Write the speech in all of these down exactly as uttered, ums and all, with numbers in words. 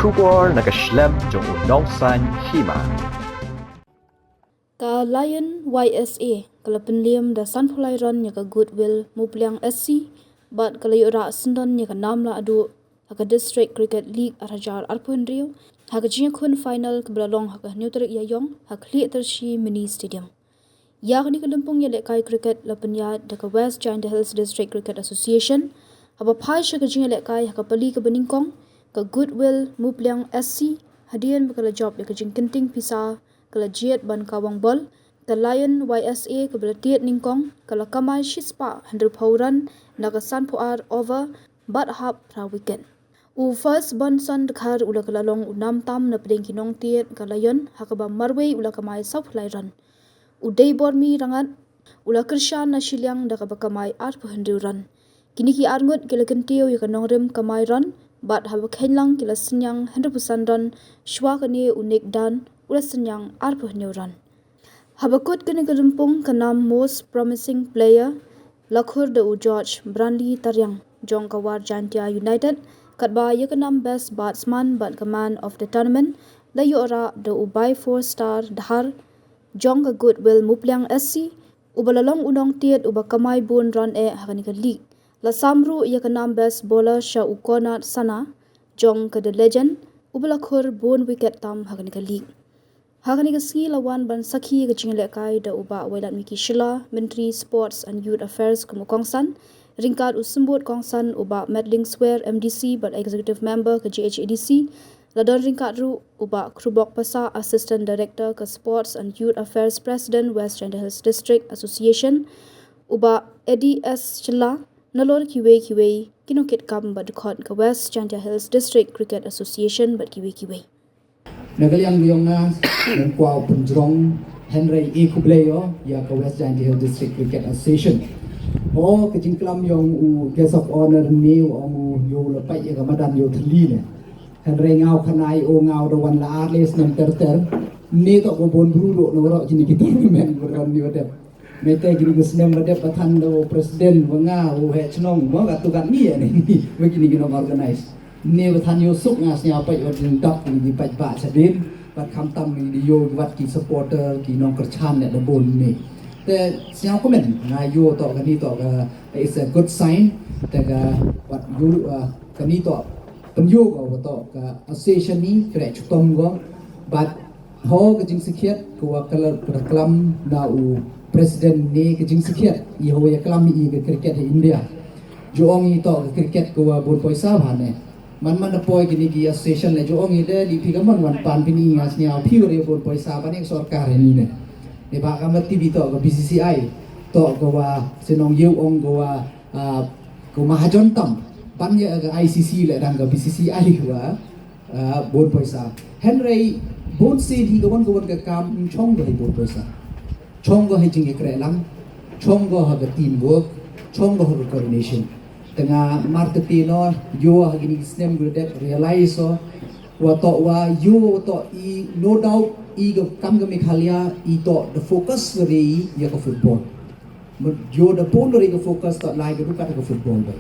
Khubor na ka shlem jong u nongsaiñ hima. Ka Lion Y S A ka la pynliem da sanphew lai run ïa ka Goodwill Mupliang S C bad ka la ïoh rah syndon ïa ka nam lahduh ha ka District Cricket League ar hajar arphew hynriew ha ka jingïakhun final kaba la long ha ka hynñiew tarik Ïaïong ha Khliehtiarshi Mini Stadium. Ïa kane ka lympung ïalehkai cricket la pynïaid da ka West Jaintia Hills District Cricket Association. Haba phai sha ka jingïalehkai ha ka pali kaba nyngkong, ka Goodwill Mupliang S C, hadien ba ka la jop ïa ka jingkynting pisa, ka la jied ban kawang bol. Ka Lion Y S A kaba la tied nyngkong ka la kamai shispah hynriewphew run na ka sanphew ar over bad hap phra wicket. U First Bonson Dkhar u la ka la long u nam tam na pdeng ki nongtied ka Lion ha kaba marwei u la kamai sawphew lai run. U Deibormi Rangat u la kyrshan na shiliang da kaba kamai arphew hynriew run. Kine ki arngut ki la kyntiew ïa ka nongrim kamai run bad haba kheiñ lang ki la synñiang hynriewphew san run. Shuwa kane u Nick Dan u la synñiang arphew hynñiew run. Haba kut kane ka lympung ka nam Most Promising Player la khur da u George Branley Tariang jong ka War Jaintia United, katba ïa ka nam Best Batsman bad ka Man of the Tournament la ïoh rah da u Bai Four Star Dhar jong ka Goodwill Mupliang S C, uba la long u nongtied uba kamai bun run eh ha kane ka league. La sam ruh ïa ka nam Best Bowler sha u Konrad Sana jong ka The Legend, uba la khur bun wicket tam ha kane ka league. Ha kane ka sngi la wan ban sakhi ïa ka jingïalehkai da u Bah Wailadmiki Shylla, Myntri Sports and Youth Affairs kum u kongsan, ryngkat u symbud kongsan u Bah Madlingswer M D C bad Executive Member ka G H A D C, la don ryngkat ruh u Bah Khrubok Passah, Assistant Director ka Sports and Youth Affairs, President West Jaintia Hills District Association, u Bah Eddie S Shylla, nalor kiwei kiwei ki nongkitkam bad dkhot ka West Jaintia Hills District Cricket Association bad kiwei kiwei. Na ka liang jong nga, nga kwah pynjrong hynrei e khublei ïa ka West Jaintia Hills District Cricket Association. O ka jingklam jong u Guest of Honor ne u ong u ïoh la pait ïa ka madan ïoh thylli ne. Hynrei nga u khanai o nga u da wan la ar le snem ter ter. Ne to ko bun bru do na waroh jini ki tournament ko ran ni wa dep. Mynta kine ki snem ba dep ba than da u president wa nga u heh chnong wa ka tu kat ni ya ni. Wa kine ki nong organize. Ne ba than ïoh suk nga sñiaw peit wa ding dap kine ki peit ba chadien. Ba khamtam ni di ïoh wat ki supporter ki nong kyrchan ne da bun ni. Te sñiaw komen nga ïoh to ka ni to ka, it's a good sign. Te ka wat ïoh, uh, ka ni to pynïoh ka wa to ka association ni kre chutom ko. But ho ka jingsakhiat ka wa ka la klam na u president ne ka jingsakhiat i ho ya klam i ka cricket ha India. Ju ong i to ka cricket ka wa bun poisa bha ne. Man man da poi kini ki association ne ju ong i de di phi ka man wan pan pini nga sñiaw phi wa bun poisa bha ne sorkar ni ne. Ne ba ka ma T V to ka B C C I to ka wa sinong ïew ong ka wa, ah, ka mahajon tam ban ya ka I C C le dang ka B C C I ka wa ah, bun poisa. Hynrei bun sien hi ka wan ka wan ka kam chong ka hi bun poisa. Chong ka hi jingïakren lang, chong ka ha ka teamwork, chong ka ha ka coordination. Te nga mar te ti no, ïoh ha kini ki snem gu dep realize o, wa to wa ïoh wa to i no doubt i ka kam ka Meghalaya i to the focus ri ïa ka football. Mut ïoh da bun ri ka focus to lai ka dukat ka football ba.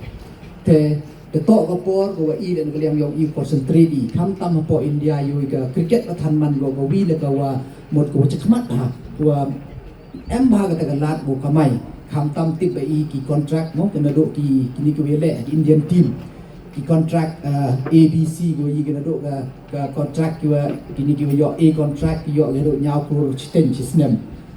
Te da to ka por ka wa i den ka liang yong i concentrate i. Khamtam hapoh India ïoh i ka cricket ka than man ka wa wi da ka wa mut ka wa chakmat ha. Ka wa em bha ka ta ka lad ka wa kamai. Khamtam tip ba i ki contract mo ka na do ki kini ka wa le ki Indian team. Ki contract, uh, A B C ka wa i ka na do ka ka contract ki wa kini ki wa ïoh A contract ki ïoh ki ïoh nyaw klur chiteng chi snem.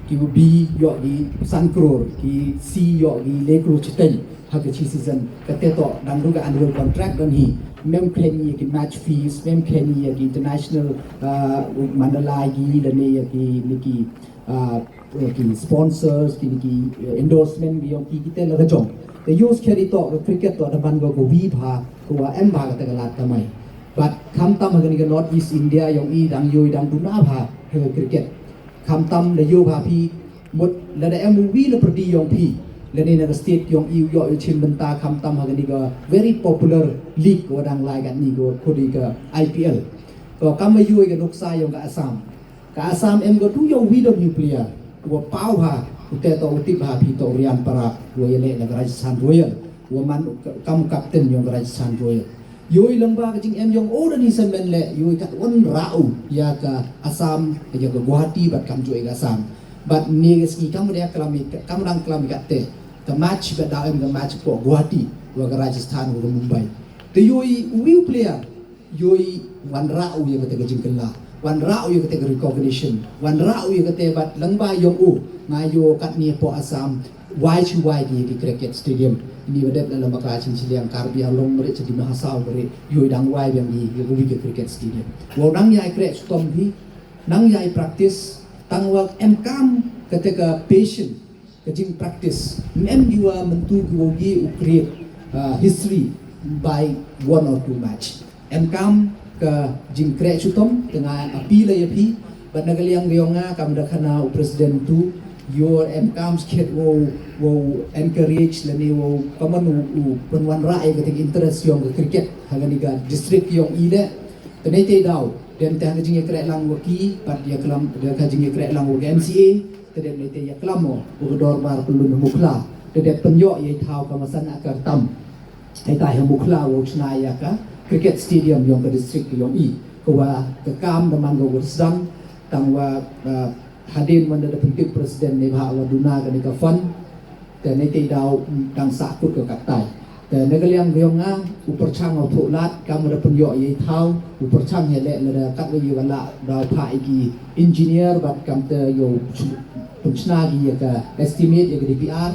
Ki wa B ïoh ki san klur, ki C ïoh ki le klur chiteng. Ha ka chi season ka te to dang du ka annual contract dang hi. Mem kren ïa ki match fees, mem kren ïa ki international, ah, mandalay ki da ne ïa ki ni ki, ah, ki sponsors, ki, ki, eh, endorsement ki yong ki kite la ka jong. Te use kari to ka cricket to da ban go ko wi bha ko wa em bha ka ta ka lat kamai. But khamtam ha kani ka North East India yong i dang yoi dang duna bha ha ka cricket. Khamtam la yo bha phi mut la da em wi la perdi yong phi. La ni na ka state yong i yo i chin benta khamtam ha kani ka very popular league ko dang lai ka ni ko khudi ka I P L. Ko kam la yoi ka nuksa yong ka Assam. Ka Assam em ko tu ïa u Widom Nuclear. Wa pau ha, u te to u tip ha phi to u Rian Para, wa ïa le na ka Rajasthan Royal. Wa man kam captain ïa ka Rajasthan Royal. Ïohi lyngba ka jingem jong u da ni semen leh, ïohi kat wanrah u ïa ka Assam, ïa ka Guwahati bad kam ju ïa ka Assam. Bad ne ka sngi kam dang klam ïa, kam dang klam ïa kate ka match, bad da em ka match hapoh Guwahati wa ka Rajasthan wa ka Mumbai. Te ïohi u wi u player, ïohi wanrah u ïa kate ka jingkylla, wanrah u ïa kate ka recognition, wanrah u ïa kate. Bad lyngba jong u nga ïoh katne hapoh Assam wai shi wai ki, ki cricket stadium. Ini wa dep na la bakla sha shiliang Karbi Anglong mari, sha Dima Hasao mari, ïohi dang wai biang ki, ki, ki cricket stadium. Wow nang ïai kreh shitom phi, nang ïai practice, tang wa em kam kate ka passion, ka jingpractice. Em ki wa mynta ki wow ki u create, uh, history by one or two match. Em kam ka jingkreh shitom, te nga appeal ïa phi, bad na ka liang ka jong nga, kam da khana u president tu, ïoh em kam skhet wow, wow encourage lane wow, kaman u, u pynwanrah ïa ka ting interest jong ka cricket ha kani ka district jong i leh. Te nai te daw, dei te ha ka jingïakreh lang wa ki, bad ïa klam, dei ka jingïakreh lang wa ka M C A, te dei nai te ïa klam mo wa ka dorbar pynlun ha Mukhla, te dei pynïoh ïa i thaw ka masan akar tam. Ai tai ha Mukhla wow shna ïa ka cricket stadium jong ka district jong i. Ka wa ka kam da man ka wa sdang, tang wa, uh, hadien man da da pyntip president ne bha wa duna kani ka fund. Te ne te daw, mm, dang sah kut ka kattai. Te ne ka liang ka jong nga, u pyrchang u phuh lad, kam da pynïoh ïa i thaw, u pyrchang he leh lada kat wa ïa wa lah daw phah ïa ki engineer, bad kam te ïoh pynshna ki ïa ka estimate ïa ka D P R,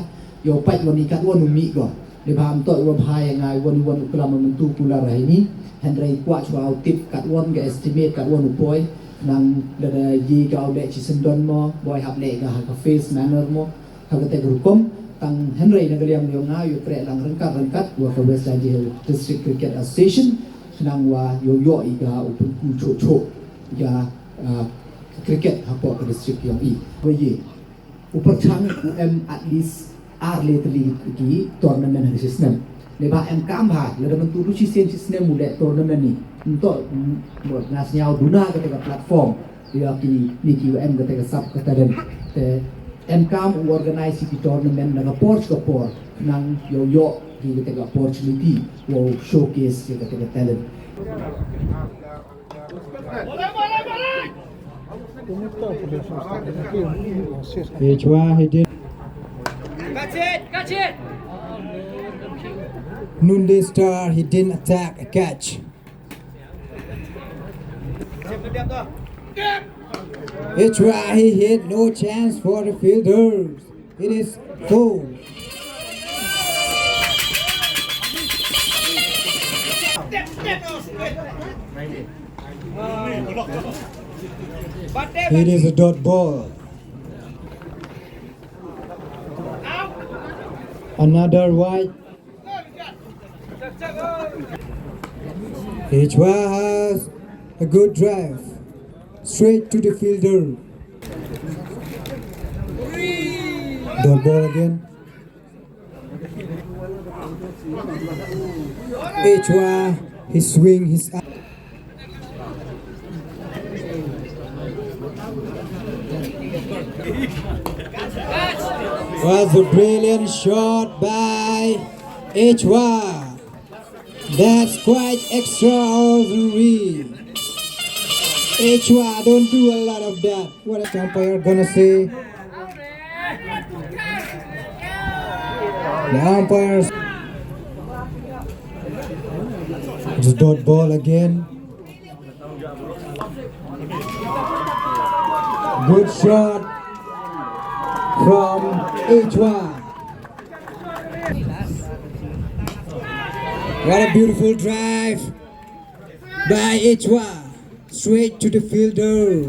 ïoh pait wa ni kat wan u mih ko. Dei ba ym toh wa bha ïa nga wan wan u klam mynta kular ha ini. Hynrei kwah shuwa u tip kat wan ka estimate kat wan u poi. Nang lada ye ka u leh shi syndon mo, boi hap leh ka ha ka face manner mo. Ha kata ka rukom, tang hynrei na ka liang jong nga ïoh kreh lang ryngkat ryngkat wa ka West Jaintia Hills District Cricket Association, khnang wa ïoh ïoh i ka u pynku choh choh ïa, ah, cricket hapoh ka district jong i. Wa ye. U pyrchang u em at least ar le tylli ki tournament ha shi snem. Leba em kam ha, lada mynta du shisien shi snem u leh tournament ni. Nto, mm, nga sngew duna kata ka platform ïa ki ni ki em kata ka sap ka talent. Te em kam u organize ki tournament na ka por sha ka por, khnang ïoh ïoh ki kata ka opportunity wow showcase ïa kata ka talent. H Y, he did. Catch it! Catch it! Noonday Star, he didn't attack a catch. H Y, he hit, no chance for the fielders. It is four. It is a dot ball. Another wide. H Y has a good drive. Straight to the fielder. Dot ball again. H Y, he swing his Was a brilliant shot by H Y. That's quite extraordinary. H Y don't do a lot of that. What is the umpire gonna say? The umpires. It's a dot ball again. Good shot from H Y. What a beautiful drive by H Y. Straight to the fielder.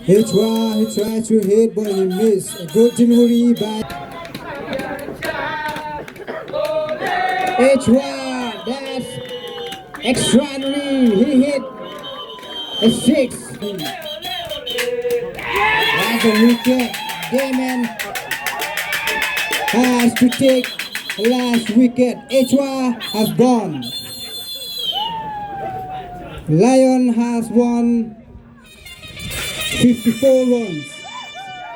H Y, he tries to hit, but he missed. A good delivery by H Y. That's extraordinary. He hit a six. That's a wicket. Damon has to take the last wicket. H Y has gone. Lion has won fifty-four runs.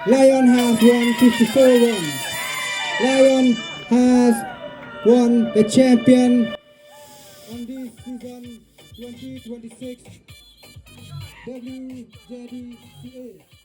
Lion has won fifty-four runs. Lion has won the champion on this season twenty twenty-six W J D C A.